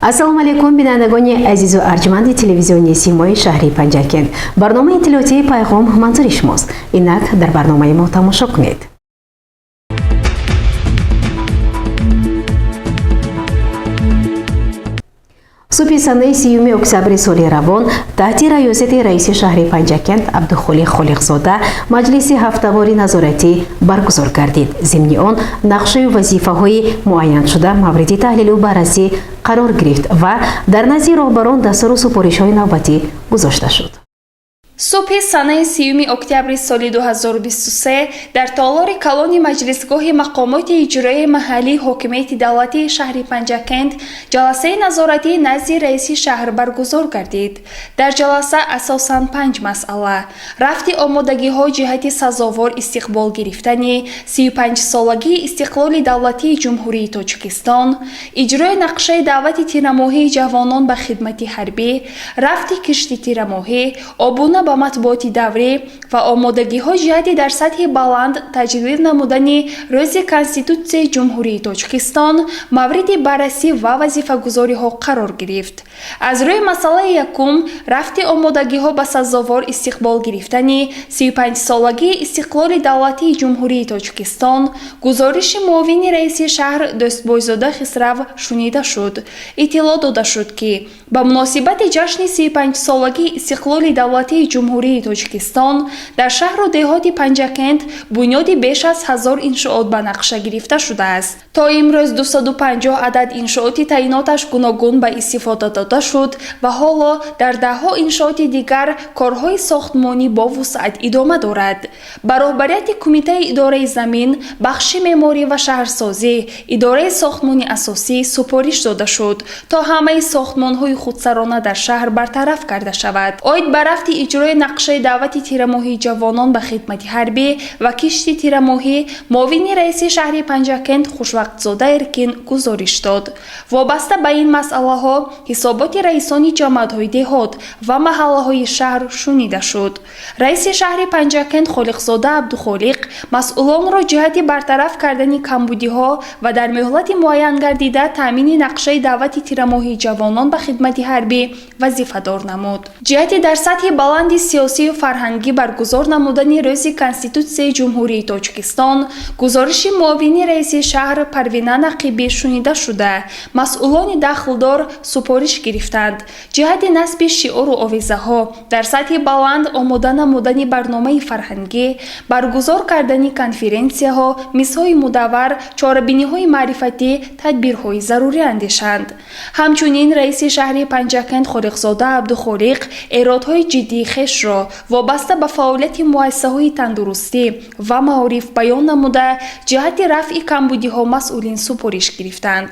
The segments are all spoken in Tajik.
Ассалому алайкум, бинандагони азизу арҷманди телевизиони Симои шаҳри Панҷакент. Барномаи иттилоотии «Пайғом» манзури шумост. Инак дар барномаи мо тамошо кунед. Субҳи санаи 30 октябри соли равон таҳти раёсати раиси шаҳри Панҷакент Абдухолиқ Холиқзода маҷлиси ҳафтавори назоратӣ баргузор гардид. Зимни он нақшаю вазифаҳои муайяншуда мавриди таҳлилу баррасӣ қарор гирифт ва дар назди роҳбарон дастуру супоришҳои навбатӣ гузошта шуд. Субҳи санаи 30 октябри соли 2023 дар толори калони маҷлисгоҳи мақомоти иҷроияи маҳаллии ҳокимияти давлатии шаҳри Панҷакент ҷаласаи назоратӣ назди раиси шаҳр баргузор гардид. Дар ҷаласа асосан панҷ масъала: рафти омодагиҳо ҷиҳати сазовор истиқбол гирифтани 35-солагии истиқлоли давлатии Ҷумҳурии Тоҷикистон, иҷрои нақшаи даъвати тирамоҳии ҷавонон ба хидмати ҳарбӣ, рафти кишти тирамоҳӣ, обуна ба матбуоти даврӣ ва омодагиҳо ҷиҳати дар сатҳи баланд таҷлил намудани Рӯзи Конститутсияи Ҷумҳурии Тоҷикистон мавриди баррасӣ ва вазифагузориҳо қарор гирифт. Аз рӯи масъалаи якум, рафти омодагиҳо ба сазовор истиқбол гирифтани 35-солагии истиқлоли давлатии Ҷумҳурии Тоҷикистон, гузориши муовини раиси шаҳр Дӯстбойзода Хисрав шунида шуд. Иттилоъ дода шуд, ки ба муносибати ҷашни 35-солагии истиқлоли давлатии Ҷумҳурии Тоҷикистон дар шаҳру деҳоти Панҷакент бунёди беш аз 1000 иншоот ба нақша гирифта шудааст. То имрӯз 250 адад иншооти таъиноташ гуногун ба истифода дода шуд ва ҳоло дар даҳҳо иншооти дигар корҳои сохтмонӣ бо вусъат идома дорад. Ба роҳбарияти Кумитаи идораи замин, бахши меъморӣ ва шаҳрсозӣ, идораи сохтмони асосӣ супориш дода шуд, то ҳамаи сохтмонҳои худсарона дар шаҳр бартараф карда шавад. Оид ба рафти иҷрои нақшаи даъвати тирамоҳии ҷавонон ба хидмати ҳарбӣ ва кишти тирамоҳӣ муовини раиси шаҳри Панҷакент Хушвақтзода Эркин гузориш дод. Вобаста ба ин масъалаҳо ҳисоботи раисони ҷамоатҳои деҳот ва маҳаллаҳои шаҳр шунида шуд. Раиси шаҳри Панҷакент Холиқзода Абдухолиқ масъулонро ҷиҳати бартараф кардани камбудиҳо ва дар муҳлати муайян гардида таъмини нақшаи даъвати тирамоҳии ҷавонон ба хидмати ҳарбӣ вазифадор намуд. Ҷиҳати дар сатҳи баланди сиёсию фарҳангӣ баргузор намудани Рӯзи Конститутсияи Ҷумҳурии Тоҷикистон гузориши муовини раиси шаҳр Парвина Нақибӣ шунида шуда, масъулони дахлдор супориш гирифтанд ҷиҳати насби шиору овезаҳо, дар сатҳи баланд омода намудани барномаи фарҳангӣ, баргузор кардани конференсияҳо, мизҳои мудаввар, чорабиниҳои маърифатӣ тадбирҳои зарурӣ андешанд. Ҳамчунин раиси шаҳри Панҷакент Холиқзода Абдухолиқ эродҳои ҷиддии хешро вобаста ба фаъолияти муассисаҳои тандурустӣ ва маориф баён намуда, ҷиҳати рафъи камбудиҳо масъулин супориш гирифтанд.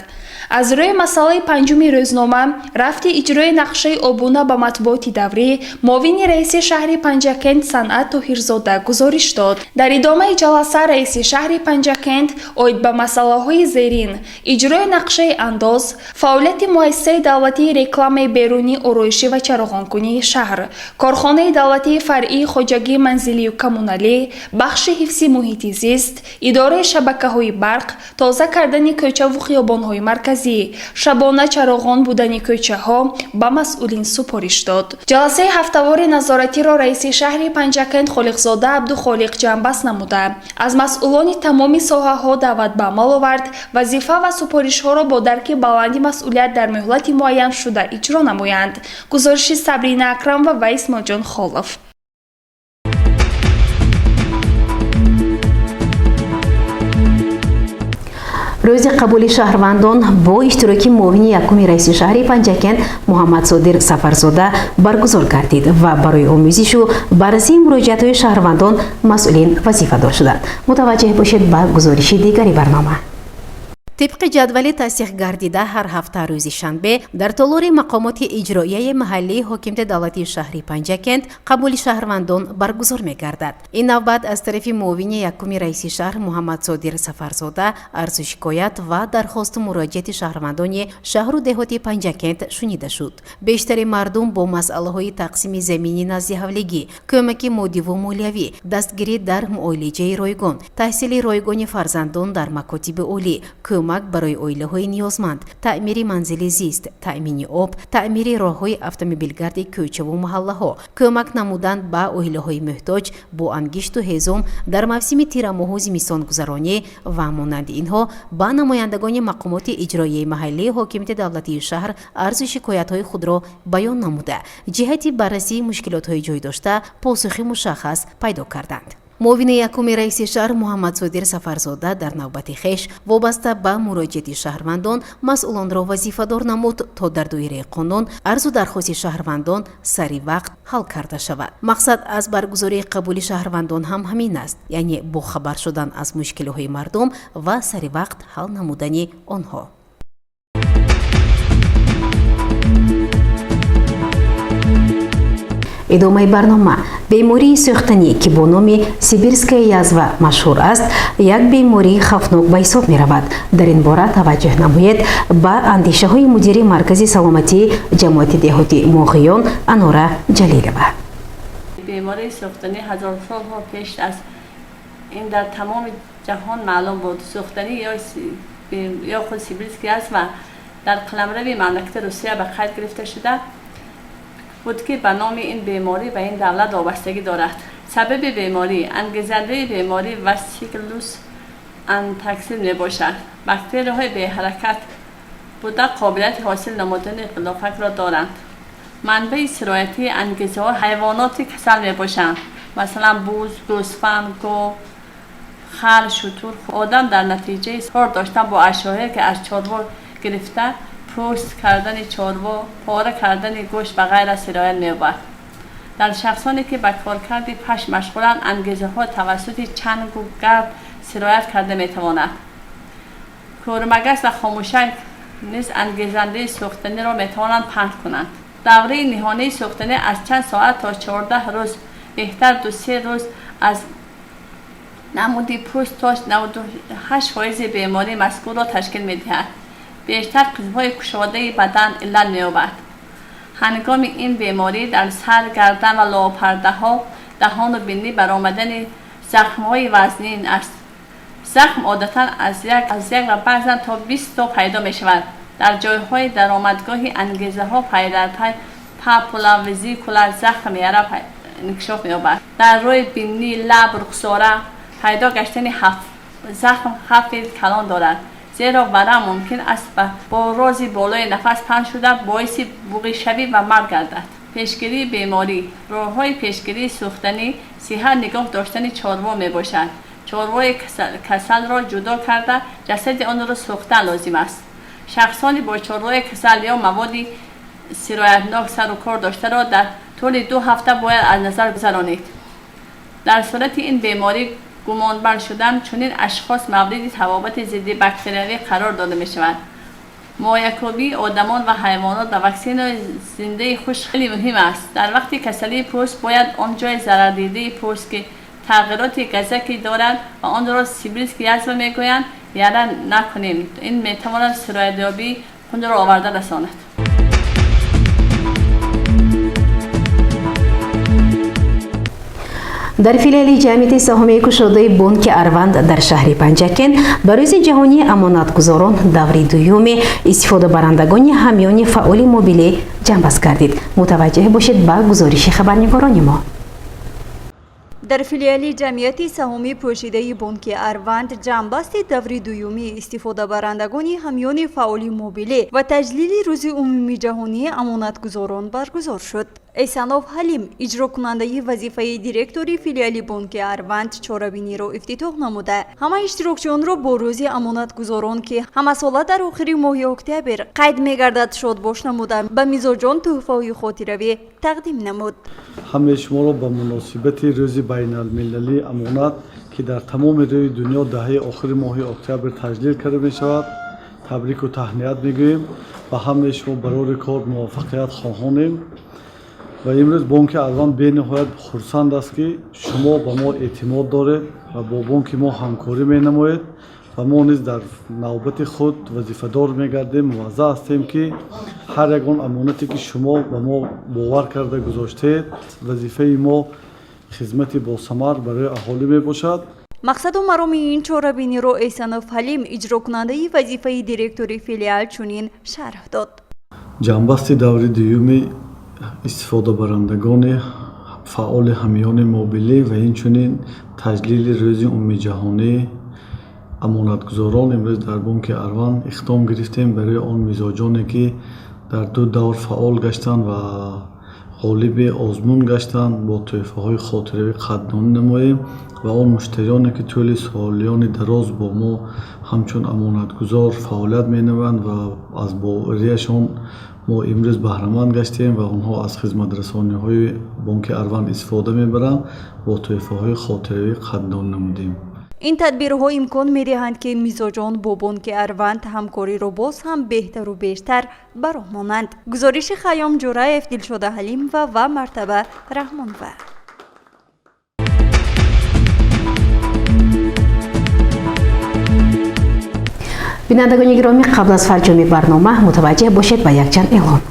Аз рӯи масъалаи панҷуми рӯзнома, рафти иҷрои нақшаи обуна ба матбуоти даврӣ, муовини раиси шаҳри Панҷакент Санъат Тоҳирзода гузориш дод. Дар идомаи ҷаласа раиси шаҳри Панҷакент оид ба масъалаҳои зерин: иҷрои нақшаи андоз, фаъолияти муассисаи давлатии рекламаи берунӣ, ороишӣ ва чароғонкунии шаҳр, корхонаи давлатии фаръии хоҷагии манзилию коммуналӣ, бахши ҳифзи муҳити зист, идораи шабакаҳои барқ, тоза кардани кӯчаву хиёбонҳои марказӣ, шабона чароғон будани кӯчаҳо ба масъулин супориш дод. Ҷаласаи ҳафтавори назоратиро раиси шаҳри Панҷакент Холиқзода Абдухолиқ ҷамъбаст намуда, аз масъулони тамоми соҳаҳо даъват ба амал овард вазифа ва супоришҳоро бо дарки баланди масъулият дар муҳлати муайяншуда иҷро намоянд. Гузориши Сабрина Акрамова ва Исмоилҷон Холов. Рӯзи қабули шаҳрвандон бо иштироки муовини якуми раиси шаҳри Панҷакент Муҳаммадсодир Сафарзода баргузор гардид ва барои омӯзишу баррасии муроҷиатҳои шаҳрвандон масъулин вазифадор шуданд. Мутаваҷҷеҳ бошед ба гузориши дигари барнома. Тибқи ҷадвали тасдиқ гардида, ҳар ҳафта рӯзи шанбе дар толори мақомоти иҷроияи маҳаллии ҳокимияти давлатии шаҳри Панҷакент қабули шаҳрвандон баргузор мегардад. Ин навбат аз тарафи муовини якуми раиси шаҳр Муҳаммадсодир Сафарзода арзу шикоят ва дархосту муроҷиати шаҳрвандони шаҳру деҳоти Панҷакент шунида шуд. Бештари мардум бо масъалаҳои тақсими замини назди ҳавлигӣ, кӯмаки моддиву молиявӣ, дастгирӣ дар муолиҷаи ройгон, таҳсили ройгони фарзандон дар макотиби олӣ, кӯмак Кӯмак барои оилаҳои ниёзманд, таъмири манзили зист, таъмини об, таъмири роҳҳои автомобилгарди кӯчаву маҳаллаҳо, кӯмак намудан ба оилаҳои муҳтоҷ бо ангишту ҳезум дар мавсими тирамоҳу зимистонгузаронӣ ва монанди инҳо ба намояндагони мақомоти иҷроияи маҳаллии ҳокимияти давлатии шаҳр арзу шикоятҳои худро баён намуда, ҷиҳати баррасии мушкилотҳои ҷой дошта посухи мушаххас пайдо карданд. Муовини якуми раиси шаҳр Муҳаммадсодир Сафарзода дар навбати хеш вобаста ба муроҷиати шаҳрвандон масъулонро вазифадор намуд, то дар доираи қонун арзу дархости шаҳрвандон сари вақт ҳал карда шавад. Мақсад аз баргузории қабули шаҳрвандон ҳам ҳамин аст, яъне бохабар шудан аз мушкилиҳои мардум ва сари вақт ҳал намудани онҳо. Идомаи барнома. Бемории сӯхтанӣ, ки бо номи сибирская язва машҳур аст, як бемории хавфнок ба ҳисоб меравад. Дар ин бора таваҷҷӯҳ намоед ба андешаҳои мудири маркази саломатии ҷамоати деҳоти Моғиён Анора Ҷалилова. Бемории сӯхтанӣ ҳазорсолҳо пеш аз ин дар тамоми ҷаҳон маълум буд. Сӯхтанӣ ё худ сибирская язва дар қаламрави мамлакати Русия ба қайд гирифта шуда буд, ки ба номи ин беморӣ ба ин давлат вобастагӣ дорад. Сабаби беморӣ, ангезандаи беморӣ бациллус антраксис мебошад. Бактерияҳои беҳаракат буда, қобилияти ҳосил намудани ғилофакро доранд. Манбаи сироятии ангезаҳо ҳайвоноти касал мебошанд, масалан, буз, гӯсфанд, гов, хар, шутур. Одам дар натиҷаи кор доштан бо ашёҳое, ки аз чорво гирифта, пӯст кардани чорво, пора кардани гӯшт ва ғайра сироят меёбад. Дар шахсоне, ки ба коркарди пашм машғуланд, ангезаҳо тавассути чангу гард сироят карда метавонад. Кӯрмагас ва хомӯшак низ ангезандаи сӯхтаниро метавонанд паҳн кунанд. Давраи ниҳонии сӯхтанӣ аз чанд соат то 14 рӯз, беҳтар 2-3 рӯз. Аз намуди пӯст то 98 фоизи бемории мазкурро ташкил медиҳад. Бештар қисмҳои кушодаи бадан иллат меёбад. Ҳангоми ин беморӣ дар сар, гардан ва лопардаҳо, даҳону бинӣ баромадани захмҳои вазнин аст. Захм одатан аз як ва баъзан то 20 то пайдо мешавад. Дар ҷойҳои даромадгоҳи ангезаҳо пайдарпай папула, везикула, захм, яра инкишоф меёбад. Дар рӯи бинӣ, лаб, рухсора пайдо гаштани захм хавфи калон дорад, зеро варам мумкин аст бо рози болои нафас паҳн шуда, боиси буғишавӣ ва марг гардад. Пешгирии беморӣ. Роҳҳои пешгирии сӯхтанӣ сиҳат нигоҳ доштани чорво мебошад. Чорвои касалро ҷудо карда, ҷасади онро сӯхтан лозим аст. Шахсони бо чорвои касал ё маводи сироятнок сару кор доштаро дар тӯли 2 ҳафта бояд аз назар гузаронид. Дар сурати ин беморӣ гумонбар шудан, чунин ашхос мавриди табобати зидди бактериявӣ қарор дода мешаванд. Моякобии одамон ва ҳайвонот ба ваксинаи зиндаи хушк хеле муҳим аст. Дар вақти касалии пӯст бояд он ҷои зарардидаи пӯст, ки тағйироти газакӣ дорад ва онро сибирский язва мегӯянд, яра накунем. Ин метавонад сироятёбии хунро оварда расонад. Дар филиали ҷамъияти саҳомии кушодаи бонки Арванд дар шаҳри Панҷакент ба рӯзи ҷаҳонии амонатгузорон даври дуюми истифодабарандагони ҳамёни фаъоли мобилӣ ҷамъбаст гардид. Мутаваҷҷеҳ бошед ба гузориши хабарнигорони мо. Дар филиали ҷамъияти саҳомии пӯшидаи бонки Арванд ҷамъбасти даври дуюми истифодабарандагони ҳамёни фаъоли мобилӣ ва таҷлили рӯзи умумиҷаҳонии амонатгузорон баргузор шуд. Эсанов Ҳалим, иҷрокунандаи вазифаи директори филиали бонки Арванд, чорабиниро ифтитоҳ намуда, ҳама иштирокчиёнро бо рӯзи амонатгузорон, ки ҳамасола дар охири моҳи октябр қайд мегардад, шодбош намуда, ба мизоҷон тӯҳфаҳои хотиравӣ тақдим намуд. Ҳамаи шуморо ба муносибати рӯзи байналмилалии амонат, ки дар тамоми рӯи дунё даҳаи охири моҳи октябр таҷлил карда мешавад, табрику таҳният мегӯем ва ҳамаи шумо барори кор муваффақият хоҳонем. Ва имрӯз бонки Арванд бениҳоят хурсанд аст, ки шумо ба мо эътимод доред ва бо бонки мо ҳамкорӣ менамоед, ва мо низ дар навбати худ вазифадор мегардем, муваззаф ҳастем, ки ҳар ягон амонате, ки шумо ба мо бовар карда гузоштаед, вазифаи мо хизмати босамар барои аҳолӣ мебошад. Мақсаду мароми ин чорабиниро Эҳсанов Ҳалим, иҷрокунандаи вазифаи директори филиал, чунин шарҳ дод. Ҷамъбасти даври дуюми истифодабарандагони фаъоли ҳамёни мобилӣ ва инчунин таҷлили Рӯзи умумиҷаҳонии амонатгузорон имрӯз дар бонки Арванд иқдом гирифтем барои он мизоҷоне, ки дар ду давр фаъол гаштанд ва ғолиби озмун гаштанд, бо тӯҳфаҳои хотиравӣ қадрдонӣ намоем ва он муштариёне, ки тӯли солиёни дароз бо мо ҳамчун амонатгузор фаъолият менамоянд ва аз боварияшон мо имрӯз баҳраманд гаштем ва онҳо аз хизматрасониҳои бонки Арванд истифода мебаранд, бо тӯҳфаҳои хотиравӣ қадрдонӣ намудем. Ин тадбирҳо имкон медиҳанд, ки мизоҷон бо бонки Арванд ҳамкориро боз ҳам беҳтару бештар ба роҳ монанд. Гузориши Хайём Ҷураев, Дилшода Ҳалимова ва Мартаба Раҳмонова. Бинандагони гиромӣ, қабл аз фарҷоми барнома мутаваҷҷеҳ бошед ба якчанд эълон.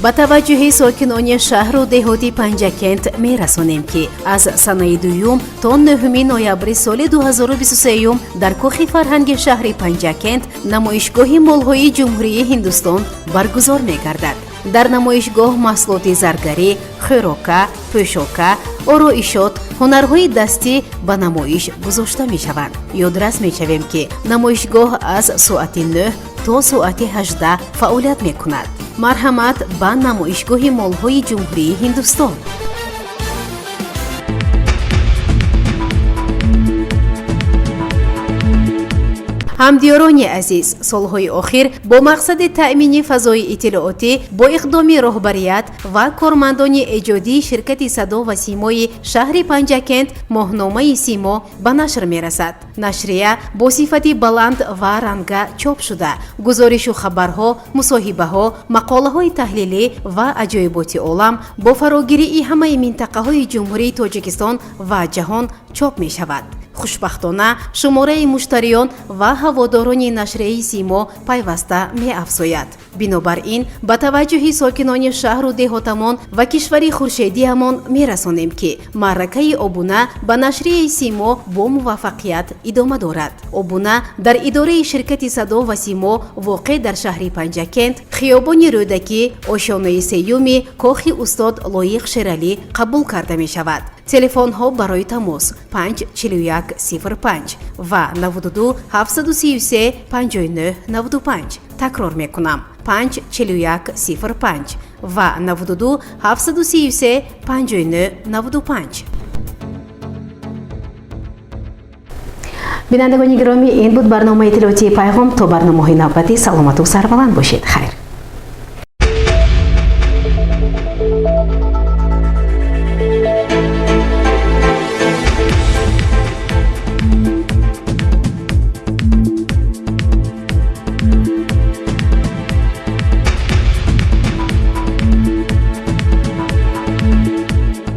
Ба таваҷҷӯҳи сокинони шаҳру деҳоти Панҷакент мерасонем, ки аз санаи 2 то 9 ноябри соли 2023 дар Кохи фарҳанги шаҳри Панҷакент намоишгоҳи молҳои Ҷумҳурии Ҳиндустон баргузор мегардад. Дар намоишгоҳ маҳсулоти заргарӣ, хӯрока, пӯшока, ороишот, ҳунарҳои дастӣ ба намоиш гузошта мешаванд. Ёдрас мешавем, ки намоишгоҳ аз соати 9 то соати 18 фаъолият мекунад. Марҳамат ба намоишгоҳи молҳои Ҷумҳурии Ҳиндустон. Ҳамдиёрони азиз, солҳои охир бо мақсади таъмини фазои иттилоотӣ бо иқдоми роҳбарият ва кормандони эҷодии ширкати Садо ва Симои шаҳри Панҷакент моҳномаи Симо ба нашр мерасад. Нашрия бо сифати баланд ва ранга чоп шуда, гузоришу хабарҳо, мусоҳибаҳо, мақолаҳои таҳлилӣ ва аҷоиботи олам бо фарогирии ҳамаи минтақаҳои Ҷумҳурии Тоҷикистон ва ҷаҳон чоп мешавад. Хушбахтона, шумораи муштариён ва ҳаводорони нашрияи Симо пайваста меафзояд. Бинобар ин, ба таваҷҷӯҳи сокинони шаҳру деҳотамон ва кишвари хуршедиамон мерасонем, ки маъракаи обуна ба нашрияи Симо бо муваффақият идома дорад. Обуна дар идораи ширкати Садо ва Симо воқеъ дар шаҳри Панҷакент, хиёбони Рӯдакӣ, ошёнаи сеюми кохи устод Лоиқ Шералӣ қабул карда мешавад. Телефонҳо барои тамос 5 41 05 ва 92 733 59 95. Такрор мекунам: 5 41 05 ва 92 733 59 95. Бинандагони гиромӣ, ин буд барномаи иттилоотии Пайғом. То барномаҳои навбатӣ саломату сарбаланд бошед. Хайр.